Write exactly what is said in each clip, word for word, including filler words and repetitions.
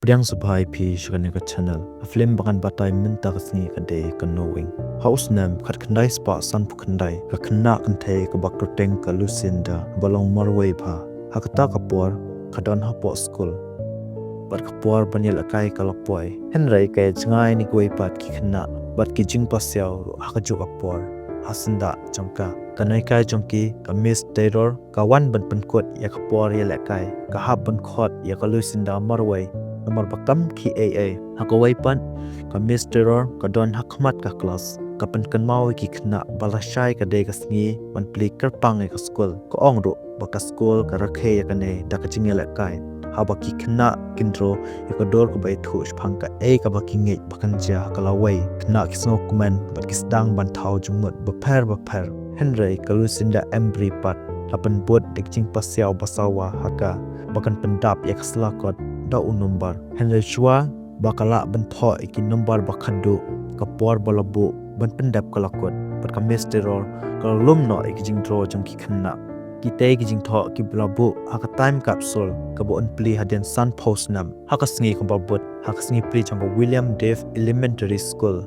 Ïa sngewbha ïa phi sha kane ka channel. Ka film ba ngan batai mynta ka sngi ka dei ka Knowing. Ha u snem khatkhyndai spah sanphew khyndai, ka khynnah kynthei kaba kyrteng ka Lucinda ba long marwei bha. Ha kata ka por ka don hapoh skul bad ka por ban ïalehkai ka la poi. Hynrei ka ïa jngai na kiwei pat ki khynnah bad ki jingpasiaw ruh ha kajuh ka por. Ha syndah jong ka, ka nonghikai jong ki ka Miss Taylor ka wan ban pynkut ïa ka por ïalehkai. Ka hap ban khot ïa ka Lucinda marwei namar ba kam khie ei ei. Ha kawei pat ka Miss Taylor ka don ha khmat ka klas, ka pynkynmaw ïa ki khynnah ba lashai ka dei ka sngi ban plie kyrpang ïa ka skul. Ka ong ruh ba ka skul ka rakhe ïa kane da ka jingïalehkai. Haba ki khynnah kin draw ïa ka dur kaba ïathuh shaphang kaei kaba ki ngeit ba kan jia ha ka lawei, khynnah ki sngewkmen bad ki sdang ban thaw jingmut bapher bapher. Hynrei ka Lucinda Embry pat la pynbud da ka jingpasiaw ba sawa ha ka ba kan pyndap ïa ka slakot da u number. Hynrei shuwa ba ka lah ban thoh ïa ki number ba khadduh, ka por ba la buh ban pyndep ka la kut bad ka Miss Taylor ka la lum noh ïa ki jingdraw jong ki khynnah. Kitei ki jingthoh kiba la buh ha ka time capsule kaba un plie hadien sanphew snem. Ha ka sngi kaba bud, ha ka sngi plie jong ka William Deaf Elementary School,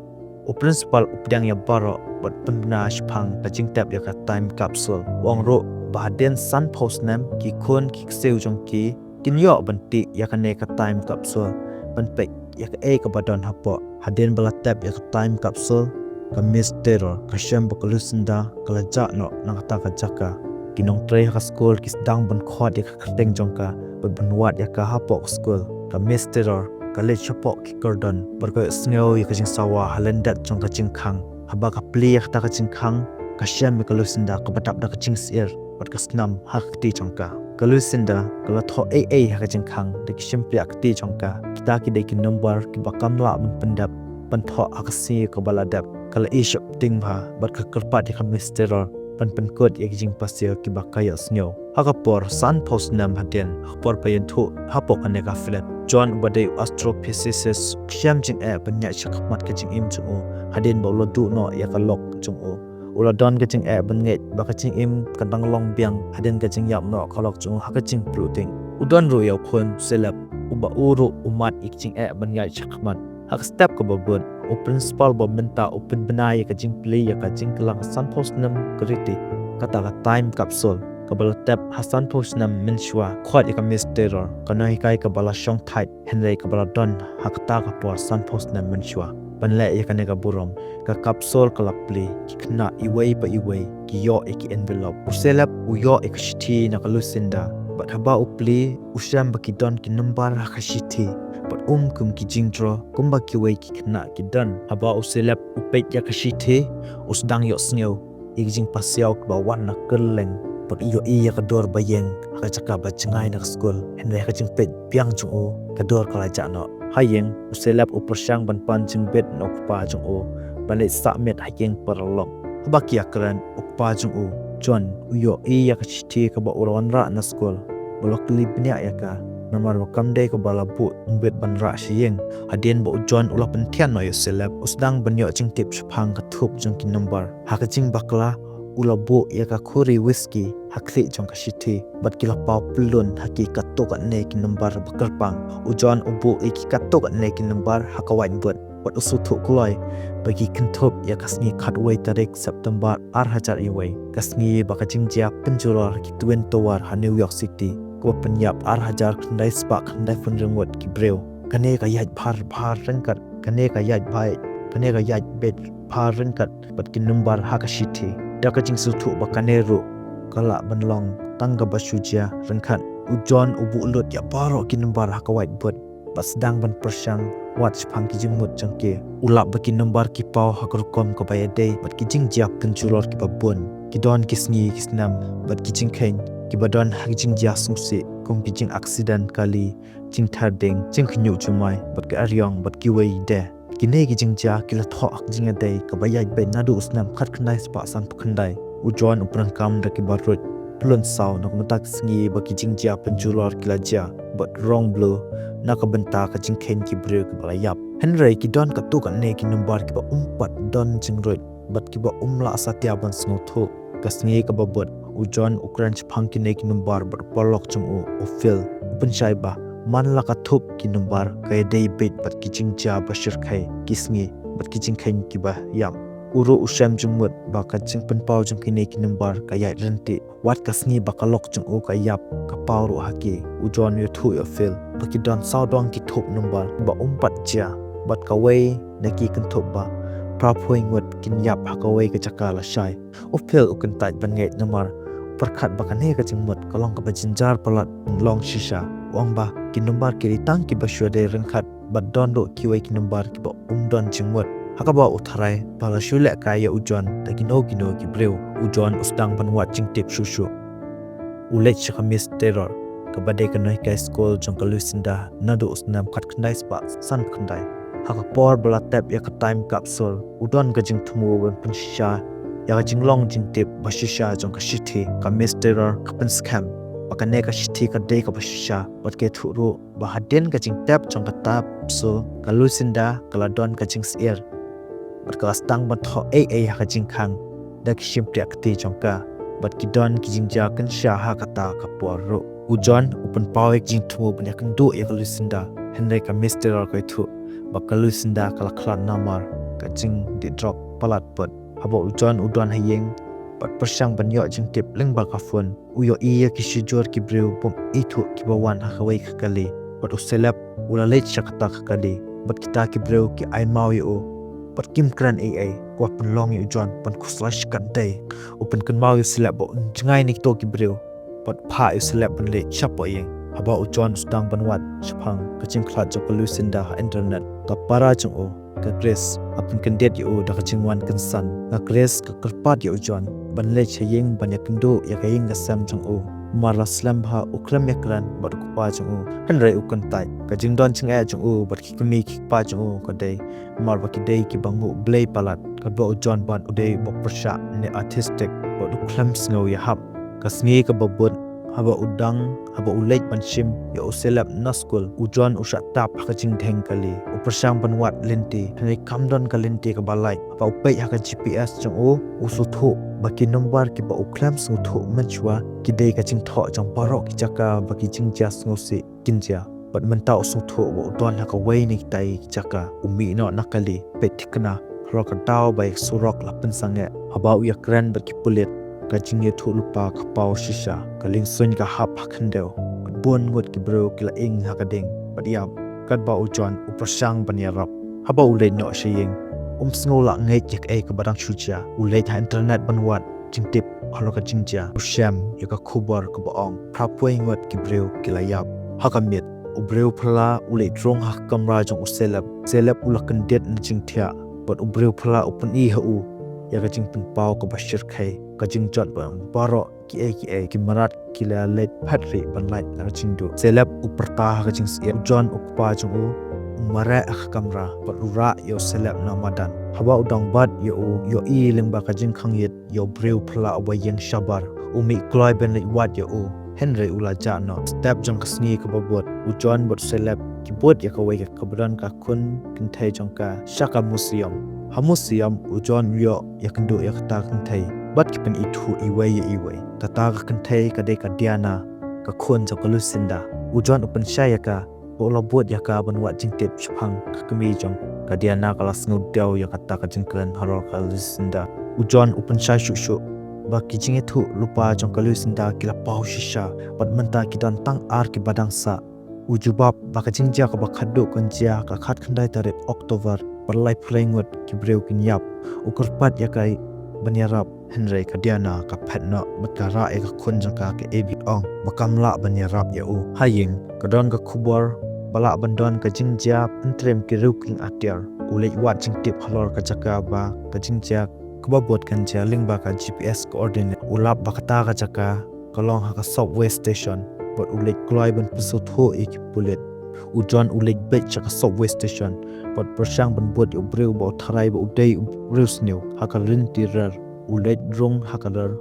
u principal u pdiang ïa baroh bad pynbna shaphang ka jingtep ïa ka time capsule. U ong ruh ba hadien sanphew snem ki khun ki ksiew jong ki kin ïoh ban tih ïa kane ka time capsule ban peit ïa kaei kaba don hapoh. Hadien ba la tep ïa ka time capsule, ka Miss Taylor ka shem ba ka Lucinda ka la jah noh na kata ka jaka. Ki nongtrei ha ka skul ki sdang ban khot ïa ka kyrteng jong ka bad ban wad ïa ka hapoh ka skul. Ka Miss Taylor ka leit shapoh ki kyrdon bad ka ïohsngew ïa ka jingsawa ha lyndet jong ka jingkhang. Haba ka plie ïa kata ka jingkhang, ka shem ïa ka Lucinda kaba dap da ka jingsyier bad ka snam ha ka kti jong ka. Ka Lucinda ka la thoh ei ei ha ka jingkhang da ki shympriah kti jong ka. Kita ki dei ki number kiba kam lah ban pyndep ban thoh ha ka sngi kaba la dep. Ka la ïeh sheptieng bha bad ka kyrpad ïa ka Miss Taylor ban pynkut ïa ki jingpasiaw kiba ka ïohsngew. Ha ka por sanphew snem hadien, ha ka por ba ïathuh hapoh kane ka film, John uba dei u astrophysicist u shem jingeh ban ïaid shakhmat ka jingim jong u hadien ba u la duh noh ïa ka lok jong u. U la don ka jingeh ban ngeit ba ka jingim kan dang long biang hadien ka jingïap noh ka lok jong u ha ka jingpluh ding. U don ruh ïa u khun u Caleb uba u ruh u mad ïa ka jingeh ban ïaid shakhmat. Ha ka step kaba bud, u principal ba mynta u pynbna ïa ka jingplie ïa ka jingkylla ka sanphew snem ka riti, kata ka time capsule kaba la tep ha sanphew snem mynshuwa. Khot ïa ka Miss Taylor, ka nonghikai kaba la shong thait hynrei kaba la don ha kata ka por sanphew snem mynshuwa, ban leh ïa kane ka burom. Ka capsule ka la plie, ki khynnah iwei pa iwei ki ïoh ïa ki envelope. U Caleb u ïoh ïa ka shithi na ka Lucinda bad haba u plie u shem ba ki don ki number ha ka shithi bad um kum ki jingdraw kumba kiwei ki khynnah ki don. Haba u Caleb u peit ïa ka shithi, u sdang ïohsngew ïa ki jingpasiaw kiba wan na kylleng bad u ïohi ïa ka dur ba ïeng ha ka jaka ba jngai na ka skul. Hynrei ha ka jingpeit biang jong u, ka dur ka la jah noh. Ha ïing, u Caleb u pyrshang ban pan jingbit na u kpa jong u ban leit sah miet ha ïing paralok. Haba ki ïakren, u kpa jong u, John, u ïohi ïa ka shithi kaba u la wanrah na skul bad u la kylli bniah ïa ka namar ba kam dei kaba la buh jingbit ban rah sha ïing. Hadien ba u John u la pynthiah noh ïa u Caleb, u sdang ban ïoh jingtip shaphang ka thup jong ki number. Ha ka jingbakla u la buh ïa ka khuri whisky ha khlieh jong ka shithi bad ki la paw pyllun ha ki katto katne ki number ba kyrpang. U John u buh ïa ki katto katne ki number ha ka whiteboard bad u sngewthuh kloi ba ki kynthup ïa ka sngi khatwei tarik September ar hajar iwei, ka sngi ba ka jingjia pynjulor ha ki Twin Tower ha New York City kaba pynïap ar hajar khyndai spah khyndai phew hynriew ngut ki briew. Kane ka ïaid bha bha ryngkat, kane ka ïaid bha, kane ka ïaid beit bha ryngkat bad ki number ha ka shithi. Da ka jingsngewthuh ba kane ruh ka lah ban long tang kaba shu jia ryngkat, u John u buh lut ïa baroh ki number ha ka whiteboard bad sdang ban pyrshang wad shaphang ki jingmut jong ki. U lap ba ki number ki paw ha ka rukom kaba ïadei bad ki jingjia pynjulor kiba bun. Ki don ki sngi ki snem bad ki jingkheiñ kiba don ha ki jingjia sngewsih kum ki jingaccident kali, jingtharding, jingkhynñiuh jumai bad ka eriong bad kiwei de. Kine ki jingjia ki la thoh ha ka jingïadei kaba ïaid beit naduh u snem khatkhyndai spah sanphew khyndai. U John u pyndonkam da kiba ruh pyllun saw na ka bynta ka sngi ba ki jingjia pynjulor ki la jia bad rong blue na ka bynta ka jingkheiñ ki briew kiba la ïap. Hynrei ki don katto katne ki number kiba um pat don jingruid bad kiba um lah satia ban sngewthuh. Ka sngi kaba bud, u John u kren shaphang kine ki number bad u paralok jong u, u Phil. U pynshai ba Man la ka thup ki number ka ïadei beit bad ki jingjia ba shyrkhei, ki sngi bad ki jingkheiñ kiba ïap. U ruh u shem jingmut ba ka jingpynpaw jong kine ki number ka ïaid ryntih. Wat ka sngi ba ka lok jong u ka ïap, ka paw ruh ha ki. U John u ïathuh ïa u Phil ba ki don sawdong ki thup number ba um pat jia, bad kawei na ki kynthup ba phra phew ngut kin ïap ha kawei ka jaka lashai. U Phil u kyntait ban ngeit namar u pyrkhat ba kane ka jingmut ka long kaba jynjar palat ban long shisha. U ong ba ki number ki dei tang kiba shu dei ryngkat, bad don ruh kiwei ki number kiba um don jingmut. Ha kaba u tharai ba la shu lehkai ïa u John da kino kino ki briew, u John u sdang ban wad jingtip shuh shuh. U leit sha ka Miss Terror, kaba dei ka nonghikai skul jong ka Lucinda naduh u snem khatkhyndai spah sanphew khyndai. Ha ka por ba la tep ïa ka time capsule, u don ka jingthmu ban pynshisha ïa ka jinglong jingtip ba shisha jong ka shithi. Ka Miss Terror ka pynskhem ba kane ka shithi ka dei kaba shisha, bad ka ïathuh ruh ba hadien ka jingtep jong ka capsule, ka Lucinda ka la don ka jingsyier bad ka la sdang ban thoh ei ei ha ka jingkhang da ki shympriah kti jong ka, bad ki don ki jingjia kynsha ha kata ka por ruh. U John u pynpaw ïa ka jingthmu ban ïakynduh ïa ka Lucinda, hynrei ka Miss Terror ka ïathuh ba ka Lucinda ka la khlad namar ka jingdih drok palat pat. Haba u John u don ha ïing bad pyrshang ban ïoh jingtip lyngba ka phone, u ïohi ïa ki shijur ki briew bym ithuh kiba wan ha kawei ka kali, bad u Caleb u la leit sha kata ka kali. Bad kita ki briew ki ai maw ïa u bad kim kren ei ei. Kwah pynlong ïa u John ban khuslai shikatdei. U pynkynmaw ïa u Caleb ba un jngai na kito ki briew bad phah ïa u Caleb ban leit shapoh ïing. Haba u John u sdang ban wad shaphang ka jingkhlad jong ka Lucinda ha internet, ka para jong u, ka Grace, ka pynkyndit ïa u da ka jingwan kynsan. Ka Grace ka kyrpad ïa u John ban leit sha ïing ban ïakynduh ïa ka ïing ka sem jong u. Mar la slem bha u khlem ïakren bad u kpa jong u, hynrei u kyntait. Ka jingdon jingeh jong u bad ki kmie ki kpa jong u ka dei namar ba ki dei kiba nguh Blei palat. Katba u John pat u dei uba pyrshah ne artistic, bad u khlem sngew ïahap. Ka sngi kaba bud, haba u dang, haba u leit ban shim ïa u Caleb na skul, u John u shah tap ha ka jingdheng kali. U pyrshang ban wad lynti, hynrei kam don ka lynti kaba lait. Haba u peit ha ka G P S jong u, u sngewthuh ba ki number kiba u khlem sngewthuh mynshuwa ki dei ka jingthoh jong baroh ki jaka ba ki jingjia sngewsih kin jia. Bad mynta u sngewthuh ba u don ha kawei na kitai ki jaka. U mih noh na kali, peit thikna halor ka daw ba ïa ka surok la pynsangeh. Haba u ïakren bad ki pulit, ka jingïathuhlypa ka paw shisha. Ka liengsuiñ ka hap ha khyndew, bad bun ngut ki briew ki la ing ha ka ding bad ïap. Katba u John u pyrshang ban ïarap. Haba u leit noh sha ïing, um sngew lah ngeit ïa kaei kaba dang shu jia. U leit ha internet ban wad jingtip halor ka jingjia. U shem ïa ka khubor kaba ong phra phew ngut ki briew ki la ïap. Ha ka miet, u briew phylla u leit rung ha ka kamra jong u Caleb. Caleb u la kyndit na jingthiah, bad u briew phylla u pyni ha u ïa ka jingpynpaw kaba shyrkhei, ka jingjot ba baroh kiei kiei ki mrad ki la leit phet rieh ban lait na ka jingduh. Caleb u pyrta ha ka jingsyier. U John u kpa jong u u mareh ha ka kamra bad u rah ïa u Caleb na madan. Haba u dang bat ïa u, u ïohi lyngba ka jingkhang ïit ïa u briew phylla uba ïeng shabar. U mih kloi ban leit wad ïa u, hynrei u la jah noh. Step jong ka sngi kaba bud, u John bad u Caleb ki bud ïa kawei ka kaba don ka khun kynthei jong ka sha ka museum. Ha museum u John u ïoh ïakynduh ïa kata ka kynthei bad ki pynithuh iwei ïa iwei. Kata ka kynthei ka dei ka Diana, ka khun jong ka Lucinda. U John u pynshai ïa ka ba u la bud ïa ka ban wad jingtip shaphang ka kmie jong ka Diana. Ka la sngewdew ïa kata ka jingkren halor ka Lucinda. U John u pynshai shuh shuh ba ki jingïathuhlypa jong ka Lucinda ki la paw shisha, bad mynta ki don tang ar kiba dang sah. U jubab ba ka jingjia kaba khatduh kan jia ha ka khatkhyndai tarik October, bad laiphew ngut ki briew kin ïap. U kyrpad ïa ka ban ïarap, hynrei ka Diana ka phet noh bad ka rah ïa ka khun jong ka, ka Abby, ong ba kam lah ban ïarap ïa u. Ha ïing ka don ka khubor ba lah ban don ka jingjia pyntriem ki riewkynthei atiar. U leit wad jingtip halor ka jaka ba ka jingjia kaba bud kan jia lyngba ka G P S coordinate. U lap ba kata ka jaka ka long ha ka subway station, bad u leit kloi ban pynsngewthuh ïa ki pulit. U John u leit beit sha ka subway station bad pyrshang ban bud ïa u briew ba u tharai ba u dei u briew sniew ha ka lynti rer. U leit rung ha ka rer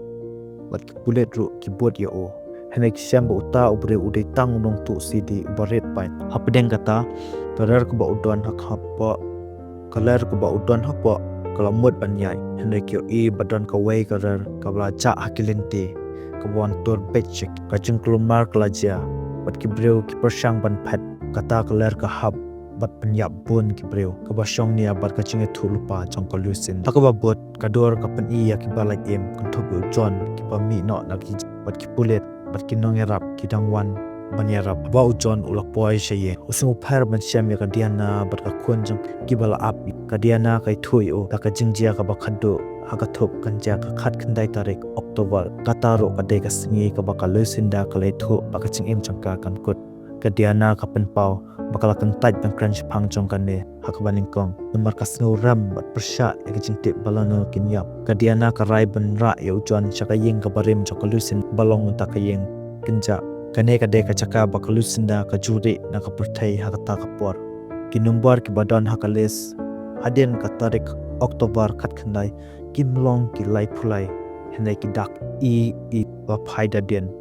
bad ki pulit ruh ki bud ïa u. Hynrei ki shem ba uta u briew u dei tang u nongtuh C D uba rit pain. Hapdeng kata, ka rer kaba u don ha ka hapoh, ka rer kaba u don hapoh ka la mut ban ïaid, hynrei ki ïohi ba don kawei ka rer kaba la jah ha ki lynti, kaba wan tur beit sha ki. Ka jingkulmar ka la jia, bad ki briew ki pyrshang ban phet. Kata ka ler ka hap bad pynïap bun ki briew, kaba shong nia bad ka jingïathuhlypa jong ka Lucinda. Ha kaba bud, ka dur ka pyni ïa kiba lait im, kynthup ïa u John, kiba mih noh na ki, bad ki pulit bad ki nongïarap ki dang wan ban ïarap. Haba u John u la poi sha ïing, u sngewpher ban shem ïa ka Diana bad ka khun jong, kiba la ap. Ka Diana ka ïathuh ïa u da ka jingjia kaba khatduh ha ka thup, kan jia ka khatkhyndai tarik October. Kata ruh ka dei ka sngi kaba ka Lucinda ka la ïathuh ba ka jingim jong ka kan kut. Ka Diana ka pynpaw ba ka la kyntait ban kren shaphang jong kane ha kaba nyngkong, namar ka sngewrem bad pyrshah ïa ka jingtip ba lano kin ïap. Ka Diana ka rai ban rah ïa u John sha ka ïing kaba rim jong ka Lucinda, ba long mynta ka ïing kynjah. Kane ka dei ka jaka ba ka Lucinda ka ju rieh na ka pyrthei ha kata ka por. Ki nombor kiba don ha ka list hadien ka tarik October khatkhyndai, kim long ki laiphew lai, hynrei ki dak i i ba phai da dien,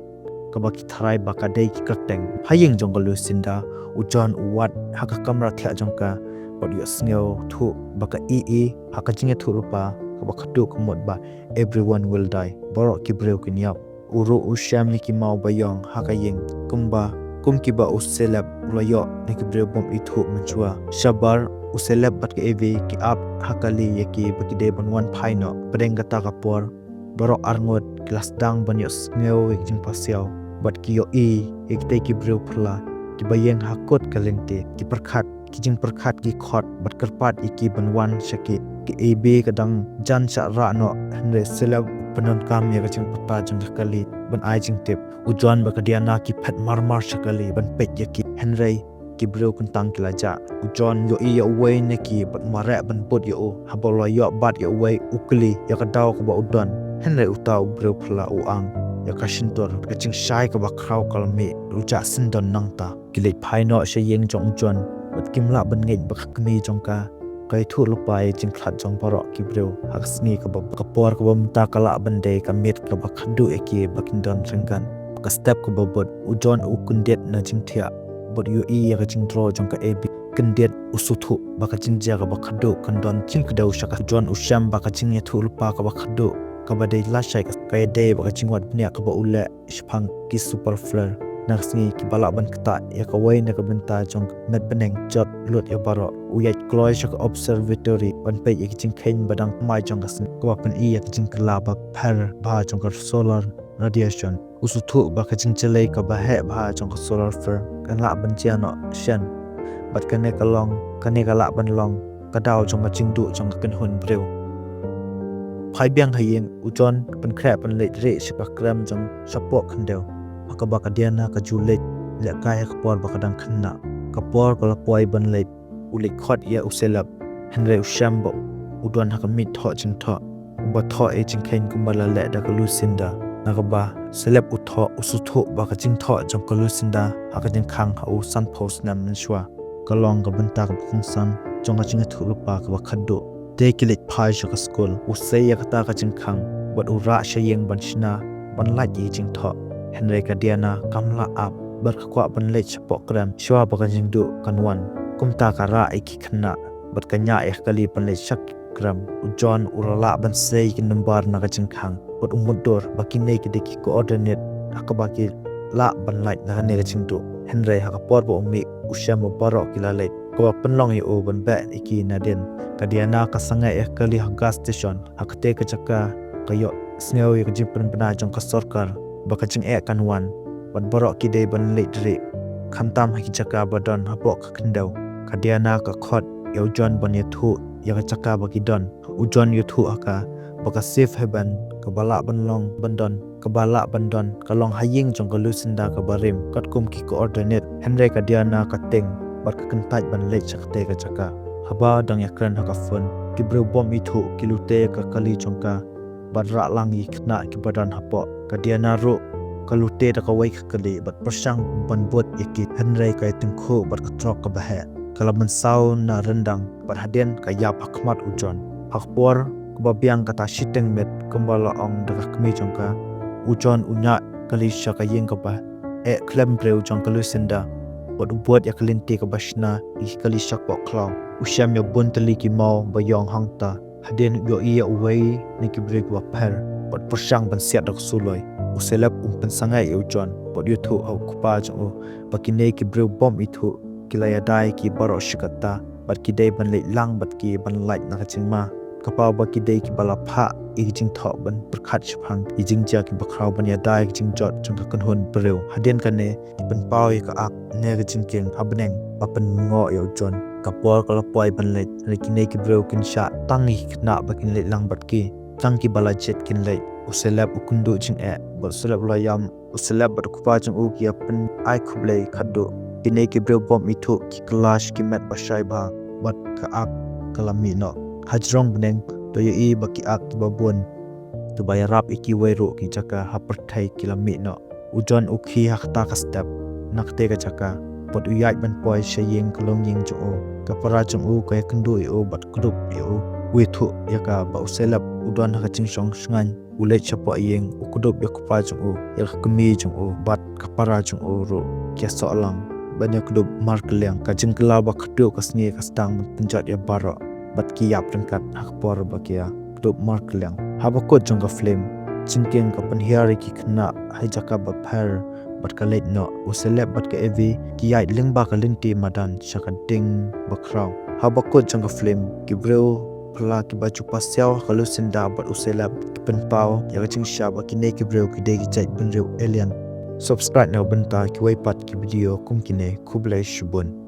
kaba ki tharai ba ka dei ki kyrteng. Ha ïing jong ka Lucinda, u John u wad ha ka kamra thiah jong ka, bad u ïohsngew thuh ba ka i i ha ka jingïathuhlypa kaba khatduh ka mut ba "Everyone will die", baroh ki briew kin ïap. U ruh u shem ïa ki maw ba ïong ha ka ïing, kumba, kum kiba u seleb u la ïoh na ki briew bym ithuh mynshuwa. Shabar, u seleb bad ka Abby ki ap ha kali ïa ki ba ki dei ban wan phai noh. Pdeng kata ka por, baroh arngut ki la sdang ban ïohsngew ïa ki jingpasiaw, bad ki ïohi ïa kitei ki briew pyrla kiba ïeng ha kut ka lynti, ki pyrkhat, ki jingpyrkhat ki khot bad kyrpad ïa ki ban wan sha ki. Ka Abby ka dang jan shah rah noh, hynrei u seleb u pyndonkam ïa ka jingpyrta jong ka kali ban ai jingtip. U John bad ka Diana ki phet marmar sha kali ban peit ïa ki, hynrei ki briew kyntang ki la jah. U John u ïohi ïa uwei na ki bad u mareh ban bud ïa u. Haba u la ïoh bat ïa uwei, u kylli ïa ka daw kaba u don, hynrei uta u briew pyrla u ang ïa ka shyntur. Ka jingshai kaba khraw ka la mih, u jah syndon nangta. Ki leit phai noh sha ïing jong u John, bad kim lah ban ngeit ba ka kmie jong ka ka ïathuhlypa ïa ka jingkhlad jong baroh ki briew. Ha ka sngi kaba, ka por kaba mynta ka lah ban dei ka miet kaba khatduh ïa ki ba kin don ryngkat. Ka step kaba bud, u John u kyndit na jingthiah bad u ïohi ïa ka jingdro jong ka Abby. Kyndit, u sngewthuh ba ka jingjia kaba khatduh kan don jingkdew sha ka. U John u shem ba ka jingïathuhlypa kaba khatduh kaba dei lashai ka, ka ïadei bad ka jingwad bniah kaba u leh shaphang ki Super Flare. Na ka sngi, kiba lah ban ktah ïa kawei na ka bynta jong ka met bneng, jot lut ïa baroh. U ïaid kloi sha ka observatory ban peit ïa ki jingkheiñ ba dang thymmai jong ka sngi, kaba pyni ïa ka jingkylla ba pher bha jong ka solar radiation. U sngewthuh ba ka jingjyllei kaba heh bha jong ka solar flare kan lah ban jia noh shen, bad kane ka long, kane ka lah ban long ka daw jong ka jingduh jong ka kynhun briew. Phai biang ha ïing, u John u pynkhreh ban leit rieh sha ka krem jong shapoh khyndew, ha kaba ka Diana ka ju leit lehkai ha ka por ba ka dang khynnah. Ka por ka la poi ban leit, u leit khot ïa u seleb, hynrei u shem ba u don ha ka miej thoh jingthoh, uba thoh ïa ka jingkheiñ kumba la leh da ka Lucinda. Na kaba u seleb u thoh, u sngewthuh ba ka jingthoh jong ka Lucinda ha ka jingkhang ha u sanphew snem mynshuwa ka long ka bynta kaba kongsan jong ka jingïathuhlypa kaba khatduh. Te ki leit phai sha ka skul, u sei ïa kata ka jingkhang bad u rah sha ïing ban shna ban lait ïa ka jingthoh. Hynrei ka Diana kam lah ap, bad ka kwah ban leit shapoh krem shuwa ba ka jingduh kan wan. Kumta ka rah ïa ki khynnah bad ka ñiah ïa ka kali ban leit sha ki krem. U John u la lah ban sei ïa ki number na ka jingkhang bad u mutdur ba kine ki dei ki coordinate ha kaba ki lah ban lait na kane ka jingduh. Hynrei ha ka por ba u mih, u shem ba baroh ki la leit, kaba pynlong ïa u ban beh ïa ki nadien. Ka Diana ka sangeh ïa ka kali ha gas station. Ha katei ka jaka ka ïohsngew ïa ka jingpynbna jong ka sorkar ba ka jingeh kan wan, bad baroh ki dei ban leit rieh, khamtam ha ki jaka ba don hapoh ka khyndew. Ka Diana ka khot ïa u John ban ïathuh ïa ka jaka ba ki don. U John u ïathuh ha ka ba ka safe haven kaba lah ban long ban don, kaba lah ban don ka long ha ïing jong ka Lucinda kaba rim, katkum ki coordinate. Hynrei ka Diana ka tieng bad ka kyntait ban leit sha katei ka jaka. Haba dang ïakren ha ka phone, ki briew bym ithuh ki lute ïa ka kali jong ka bad rah lang ïa ki khynnah kiba don hapoh. Ka Diana ruh ka lute da kawei ka kali bad pyrshang ban bud ïa ki, hynrei ka ïatyngkhuh bad ka trok kaba heh. Ka la mynsaw na ryndang bad hadien ka ïap ha khmat u John. Ha ka por kaba biang kata shiteng miet, kumba la ong da ka kmie jong ka, u John u ñiah kali sha ka ïing kaba eh khlem briew jong ka Lucinda, bad u bud ïa ka lynti kaba shna ïa ki kali shapoh khlaw. U shem ïa bun tylli ki maw ba ïong hangta. Hadien u ïohi ïa uwei na ki briew kiba pher bad pyrshang ban siat da ka suloi, u seleb um pynsangeh ïa u John bad ïathuh ha u kpa jong u ba kine ki briew bym ithuh ki la ïada ïa ki baroh shi katta bad ki dei ban leit lang bad ki ban lait na ka jingma. Ka paw ba ki dei kiba la phah ïa ki jingthoh ban pyrkhat shaphang ki jingjia kiba khraw ban ïada ïa ki jingjot jong ka kynhun briew. Hadien kane ki pynpaw ïa ka ak ne ka jingkieng ha bneng ba pynmyngoh ïa u John. Ka por ka la poi ban leit, hynrei kine ki briew kin shah tang ïa ki khynnah ba kin leit lang bad ki. Tang kiba la jied kin leit. U Celeb u kynduh jingeh bad u Celeb u la ïam. U Celeb bad u kpa jong u ki ïa pyn-ai khublei khadduh. Kine ki briew bym ithuh ki kylla sha ki met ba shai bha bad ka ak ka la mih noh. Hajrong bneng to ïohi ba ki ak kiba bun kiba ïarap ïa kiwei ruh ki jaka ha pyrthei ki la mih noh. U John u khie ha kata ka step na kata ka jaka bad u ïaid ban poi sha ïing ka longïing jong u. Ka para jong u ka ïakynduh ïa u bad kdup ïa u. U ïathuh ïa ka ba u Celeb u don ha ka jingshong shngaiñ. U leit shapoh ïing, u kdup ïa u kpa jong u, ïa ka kmie jong u bad ka para jong u ruh ki ïasoh lang ban ïakdup markylliang. Ka jingkylla ba khatduh ka sngi ka sdang ban pynjot ïa baroh bad ki ïap ryngkat ha ka por ba ki ïakdup markylliang. Haba kut jong ka film, jingkieng ka pynhiar ïa ki khynnah ha jaka ba pher bad ka leit noh. U Celeb bad ka Evie ki ïaid lyngba ka lynti madan sha ka ding ba khraw. Haba kut jong ka film, ki briew phylla kiba ju pasiaw ha ka Lucinda bad u Celeb ki pynpaw ïa ka jingshisha ba kine ki briew ki dei ki jait bynriew alien. Subscribe na ka bynta kiwei pat ki video kum kine. Khublei shibun.